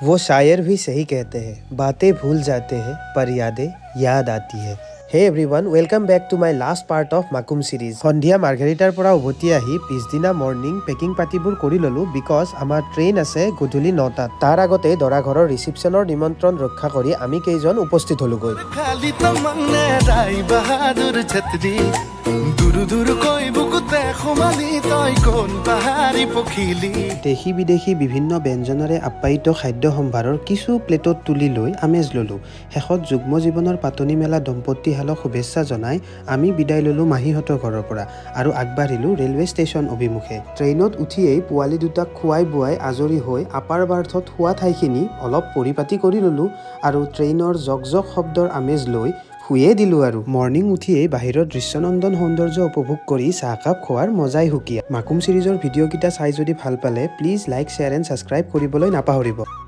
वो शायर भी सही कहते हैं, बातें भूल जाते हैं पर यादें याद आती है। Hey everyone, welcome back to my last part of Makum series. সন্ধিয়া মাৰ্ঘেৰিটাৰ পৰা উভতি আহি পিছদিনা মৰ্ণিং পেকিং পাতিবোৰ কৰি ল'লোঁ, because আমাৰ ট্ৰেইন আছে গধূলি 9টাত। তাৰ আগতে দৰা ঘৰৰ ৰিচিপশ্যনৰ নিমন্ত্ৰণ ৰক্ষা কৰি আমি কেইজন উপস্থিত হ'লোগৈ। খালি তমনে ৰাই বাহাদুৰ ছত্ৰী দুৰু দুৰু কৈ বুকুতে সোমালি, তই কোন পাহাৰী পখিলি? দেশী বিদেশী বিভিন্ন ব্যঞ্জনেৰে আপ্যায়িত খাদ্য সম্ভাৰৰ কিছু প্লেটত তুলি লৈ আমেজ ল'লোঁ। শেষত যুগ্ম জীৱনৰ পাতনি মেলা দম্পতীহালক শুভেচ্ছা জনাই আমি বিদায় ল'লোঁ মাহীহঁতৰ ঘৰৰ পৰা আৰু আগবাঢ়িলোঁ ৰেলৱে ষ্টেচন অভিমুখে। ট্ৰেইনত উঠিয়েই পোৱালি দুটাক খুৱাই বোৱাই আজৰি হৈ আপাৰ বাৰ্থত শোৱা ঠাইখিনি অলপ পৰিপাতি কৰি ল'লোঁ আৰু ট্ৰেইনৰ জক জক শব্দৰ আমেজ লৈ শুয়ে দিলোঁ। আৰু মৰ্ণিং উঠিয়েই বাহিৰৰ দৃশ্যনন্দন সৌন্দৰ্য উপভোগ কৰি চাহকাপ খোৱাৰ মজাই সুকীয়া। মাকুম চিৰিজৰ ভিডিঅ'কেইটা চাই যদি ভাল পালে, please like, share and subscribe কৰিবলৈ নাপাহৰিব।